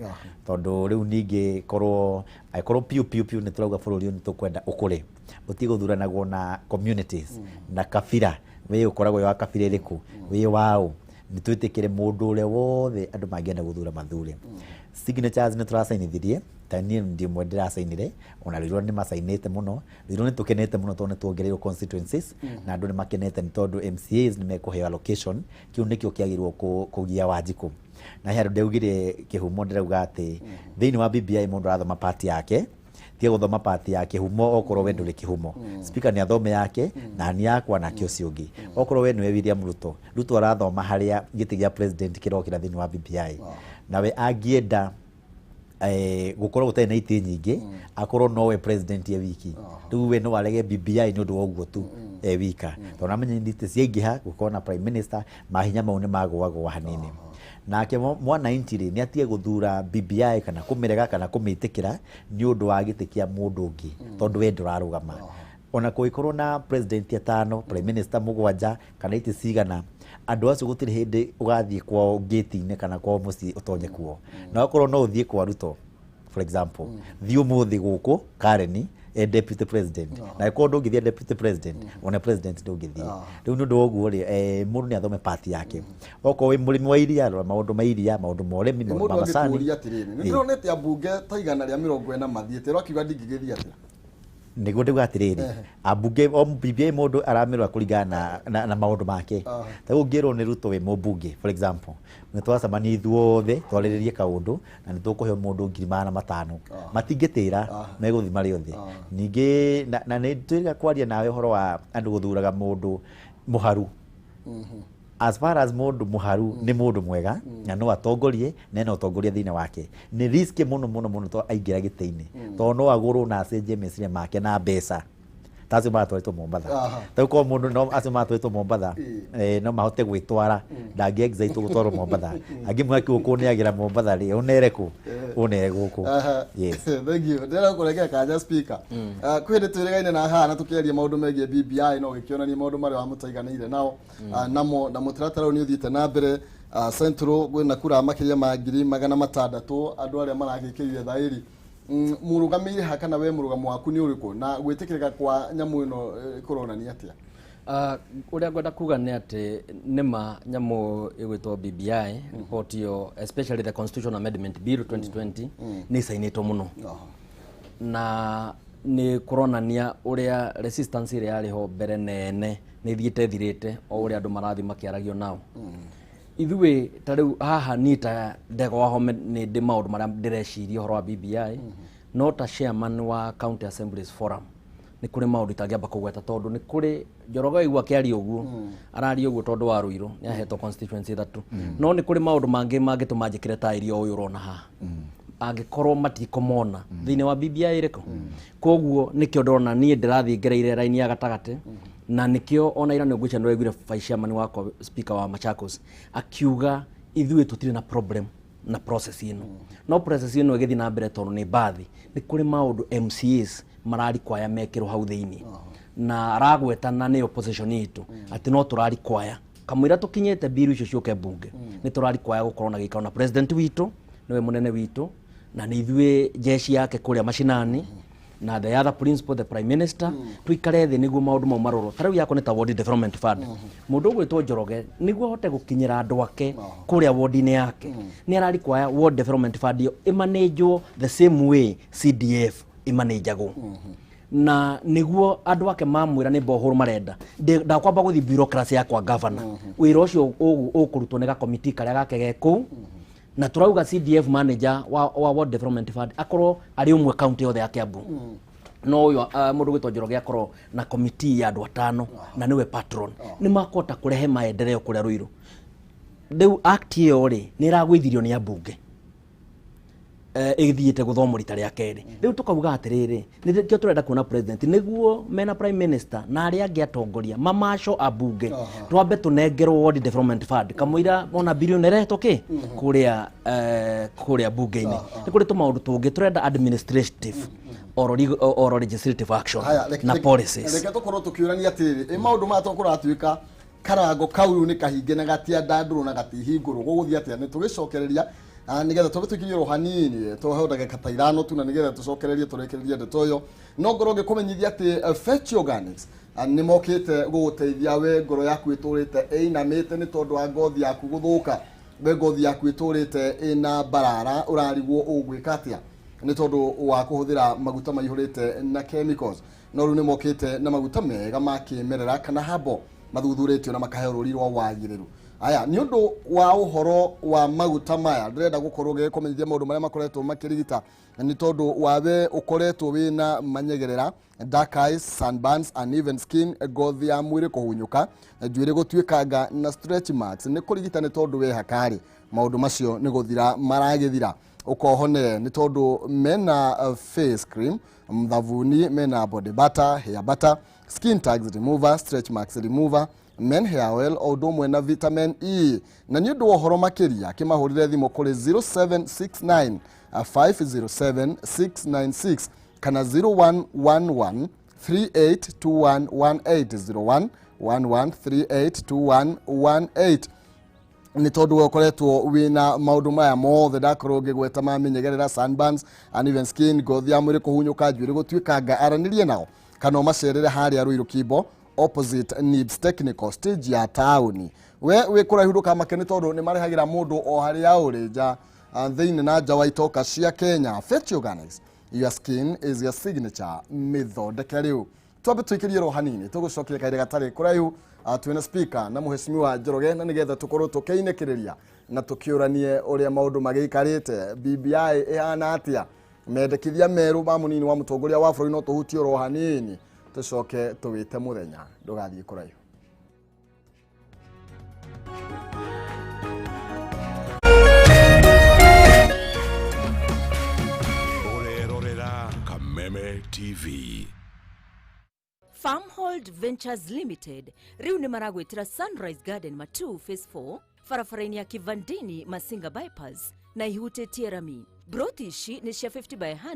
tondũ rĩu ningĩ korwo angĩkorwo piũ piũ piũ nĩ tũrauga bũrũri ũyũ nĩ tũkwenda ũkũre, ũtige gũthuranagwo na communities na kabira, we ũkoragwo wĩ wa kabira ĩrĩkũ, wĩ waũ, nĩ twĩtĩkĩre mũndũ ũrĩa wothe andũ mangĩenda gũthura mathure. Signatures nĩ tũracainithirie, ta niĩ ndi ũmwe ndĩracainire, ona Ruiru nĩ macainĩte mũno. Ruiru nĩ tũkenete mũno tondũ nĩ tuongereirwo constituencies, na andũ nĩ makenete nĩ tondũ MCAs nĩ mekũheo allocation. Kĩu nĩkĩo kĩagĩrĩirwo kũgia Wanjikũ. Na he handũ ndaugire kĩhumo, ndĩrauga atĩ thĩinĩ wa BBI mũndũ arathoma part yake, tiga gũthoma part ya kĩhumo okorwo we ndũrĩ kĩhumo. Speaker nĩ athome yake na ni yakwa nake ũcio ũngĩ. Okorwo we nĩwe William Ruto, Ruto arathoma harĩa gĩtĩ gĩa president kĩrokĩra thĩinĩ wa BBI, nawe angĩenda gũkorwo gũtarĩ na itĩ nyingĩ, akorwo nowe president ye wiki, rĩu we no arege BBI nĩ ũndũ wa ũguo tu. E wika, tondũ amenya itĩ ciaingĩha gũkorwo na prime minister, mahinya mau nĩ magũagũa hanini. Nake mwananchi rĩ, nĩ atige gũthura BBI kana kũmĩrega kana kũmĩtĩkĩra nĩ ũndũ wa gĩtĩ kĩa mũndũ ũngĩ, tondũ we ndũrarũgama. Ona kũngĩkorwo na president atano, prime minister mũgwanja, kana itĩ cigana, andũ acio gũtirĩ hĩndĩ ũgathiĩ kwao ngĩti-inĩ kana kwao mũciĩ ũtonye kuo. Na okorwo no ũthiĩ kwa Ruto, for example, thiĩ ũmũthĩ gũkũ Karen e deputy president, na ĩkorwo ndũngĩthiĩ deputy president, ona president ndũngĩthiĩ. Rĩu nĩ ũndũ wa ũguo rĩ, mũndũ nĩ athome part yake. Okorwo wĩ mũrĩmi wa iria, rora maũndũ ma iria, maũndũ ma ũrĩmi, maũndũ Mũndũ ma macani. Angĩkũria atĩrĩrĩ, nĩ ndĩronete ambunge ta 140 mathiĩte, ũrakiuga ndingĩgĩthiĩ atĩa? Nĩguo ndauga atĩrĩrĩ, ambunge o BBI mũndũ aramĩrora kũringana na maũndũ make. Ta rĩu ũngĩrwo nĩ Ruto wĩ mũmbunge, for example, nĩ twacemania ithuothe twarĩrĩrie kaũndũ na nĩ tũkũhe mũndũ 500,000, matingĩtĩra, megũthiĩ marĩ othe. Ningĩ na nĩ twĩrĩga kwaria nawe ũhoro wa andũ gũthuraga mũndũ mũharu. As far as mũndũ mũharu nĩ mũndũ mwega na no atongorie na ena ũtongoria thĩinĩ wake, nĩ risk mũno mũno mũno to aingĩra gĩtĩ-inĩ, tondũ no agũrwo na acenjie meciria make na mbeca ta acio maratwarĩtwo Mombatha. Ta rĩu korwo mũndũ no acio maratwarĩtwo Mombatha, no mahote gwĩtwara, ndangĩ excite gũtwarwo Mombatha. Angĩmwĩra kĩgũkũ nĩ agĩra Mombatha rĩ, ũnere kũ ũnere gũkũ. Yes. Thank you. Ndĩrenda kũregea kanya, speaker. Kwĩ hĩndĩ twĩrĩgaine na haha na tũkĩaria maũndũ megiĩ BBI, no gĩkĩonania maũndũ marĩa wamũtaiganĩire nao. Namo na mũtaratara ũyũ nĩ ũthiĩte na mbere. Central kwĩna kura makĩria ma 600,000 andũ arĩa maragĩkĩrire thaĩri. Mũrũgamĩire ha, kana we mũrũgamo waku nĩ ũrĩkũ, na gwĩtĩkĩrĩka kwa nyamũ ĩno kũronania atĩa? Ũrĩa ngwenda kuga nĩ atĩ nĩma nyamũ ĩgwĩtwo BBI report ĩyo, especially the Constitution Amendment Bill 2020, nĩ ĩcainĩtwo mũno na nĩ kũronania ũrĩa resistance ĩrĩa yarĩ ho mbere nene nĩ ĩthiĩte ĩthirĩte o ũrĩa andũ marathiĩ makĩaragio nao. Ithuĩ ta rĩu haha, niĩ ta Ndegwa Wahome, nĩ ndĩ maũndũ marĩa ndĩreciria ũhoro wa BBI, no ta chairman wa County Assemblies Forum nĩ kũrĩ maũndũ itangĩamba kũgweta, tondũ nĩ kũrĩ Njoroge waigua akĩaria ũguo, araria ũguo tondũ wa Ruiru nĩ ahetwo constituency ithatũ, no nĩ kũrĩ maũndũ mangĩ mangĩtũma njĩkĩre taĩri o ũyũ ũrona haha angĩkorwo matikũmona thĩinĩ wa BBI ĩrĩkũ. Koguo nĩkĩo ndĩrona niĩ ndĩrathiĩ ngereire raini ya gatagatĩ, na nĩkĩo ona ira nĩ ngwĩciria nĩwaiguire vice chairman wakwa, speaker wa Machakos, akiuga ithuĩ tũtirĩ na problem na process ĩno, no process ĩno ĩgĩthiĩ na mbere, tondũ nĩ mbathi, nĩ kũrĩ maũndũ MCAs mararikwaya mekĩrwo hau thĩinĩ, na aragwetana nĩ opposition itũ atĩ no tũrarikwaya kamũira tũkinyĩte biru icio ciũke mbunge, nĩ tũrarikwaya gũkorwo na gĩikaro na president witũ, nĩwe mũnene witũ na nĩ ithuĩ jeshi yake kũrĩa mashinani, na the other principal, the prime minister, tuikare thĩ nĩguo maũndũ mau marorwo. Ta rĩu yakwa nĩ ta Ward Development Fund, mũndũ ũgwĩtwo Njoroge nĩguo ahote gũkinyĩra andũ ake kũrĩa ward-inĩ yake, nĩ ararikwaya Ward Development Fund ĩyo ĩmanĩnjwo the same way CDF ĩmanĩnjagwo, na nĩguo andũ ake mamwĩra nĩ borehole marenda, ndakwamba gũthiĩ bureaucracy ya kwa governor. Wĩra ũcio ũkũrutwo nĩ gakomiti karĩa gake ge kũu, na tũrauga CDF manager wa Ward Development Fund akorwo arĩ ũmwe kaunti yothe ya Kiambu, no ũyũ mũndũ gwĩtwo Njoroge akorwo na komiti ya andũ atano na nĩwe patron, nĩ makũhota kũrehe maendeleo kũrĩa Ruiru. Rĩu act ĩyo rĩ, nĩ ĩragũithirio nĩ ambunge, ĩthiĩte gũthomwo rita rĩa kerĩ. Rĩu tũkauga atĩrĩrĩ, nĩkĩo tũrenda kuona president nĩguo mena prime minister na arĩa angĩ atongoria mamaco ambunge, twambe tũnengerwo Ward Development Fund kamũira ona bilioni ĩrehetwo kĩ kũrĩa kũrĩa mbunge-inĩ. Nĩ kũrĩ tũmaũndũ tũngĩ tũrenda, administrative or legislative action Haya, na policies. Reke tũkorwo tũkĩũrania atĩrĩrĩ, ĩ maũndũ maya tũkũratuĩka karango kau rĩu nĩ kahinge na gatiandandũrwo na gatihingũrwo, gũgũthiĩ atĩa? Nĩ tũgĩcokereria nĩgetha tũbe tũkinyĩrwo hanini, tũheo ndagĩka ta 5 tu, na nĩgetha tũcokererie tũrĩkĩrĩrie ndeto ĩyo. No ngorwo ngĩkũmenyithia atĩ Fetch Organics nĩ mokĩte gũgũteithia we ngoro yaku ĩtũrĩte ĩinamĩte nĩ tondũ wa ngothi yaku gũthũka, we ngothi yaku ĩtũrĩte ĩna mbarara, ũrarigwo ũgwĩka atĩa nĩ tondũ wa kũhũthĩra maguta maihũrĩte na chemicals. No rĩu nĩ mokĩte na maguta mega ma kĩmerera kana habo mathuthurĩtio na makaheo rũri rwa wagĩrĩru. Aya nĩ ũndũ wa ũhoro wa maguta maya, ndĩrenda gũkorwo ngĩkũmenyithia maũndũ marĩa makoretwo makĩrigita nĩ tondũ wawe ũkoretwo wĩna manyegerera, dark eyes, sunburns, uneven skin, ngothi ya mwĩrĩ kũhunyũka, njuĩrĩ gũtuĩkanga na stretch marks. Nĩ kũrigita nĩ tondũ we hakarĩ maũndũ macio nĩ gũthira maragĩthira. Ũkohone nĩ tondũ mena face cream, thabuni, mena body butter, hair butter, skin tags remover, stretch marks remover, men hair oil, o ũndũ ũmwe na vitamin E. Na nĩ ũndũ wa ũhoro makĩria, kĩmahũrĩre thimũ kũrĩ 0769 507 696 kana 0111 382118, 0111382118, nĩ tondũ we ũkoretwo wĩna maũndũ maya mothe ndakorwo ngĩgweta ma mĩnyegerera, sunburns, uneven skin, ngothi ya mwĩrĩ kũhunyũka, njuĩrĩ gũtuĩkanga, aranĩrie nao kana ũmacerere harĩa Ruiru Kimbo, opposite Nibs Technical, stage ya taũni. We wĩ kũraihu ndũkamake, nĩ tondũ nĩ marehagĩra mũndũ o harĩa ũrĩ, nja, thĩinĩ na nja wa itoka cia Kenya. Fetch Organics, your skin is your signature. Mĩthondeke rĩu twambe tũikĩrie ro hanini, tũgũcokia kahinda gatarĩ kũraihu, twĩna speaker na mũhecimiwa Njoroge, na nĩgetha tũkorwo tũkĩinĩkĩrĩria na tũkĩũranie ũrĩa maũndũ magĩikarĩte, BBI ĩhana atĩa, mendekithia merũ ma mũnini wa mũtongoria wa bũrũri, no tũhutie oro hanini tũcoke tũwĩte mũthenya. Ndũgathiĩ kũraihu. Ũrerorera Kameme TV. Farmhold Ventures Limited rĩu nĩ maragwĩtĩra Sunrise Garden Matu Phase 4, barabara-inĩ ya Kivandini, Masinga Bypass, na ihutĩtie rami. Broti ici nĩ cia 50 by 100.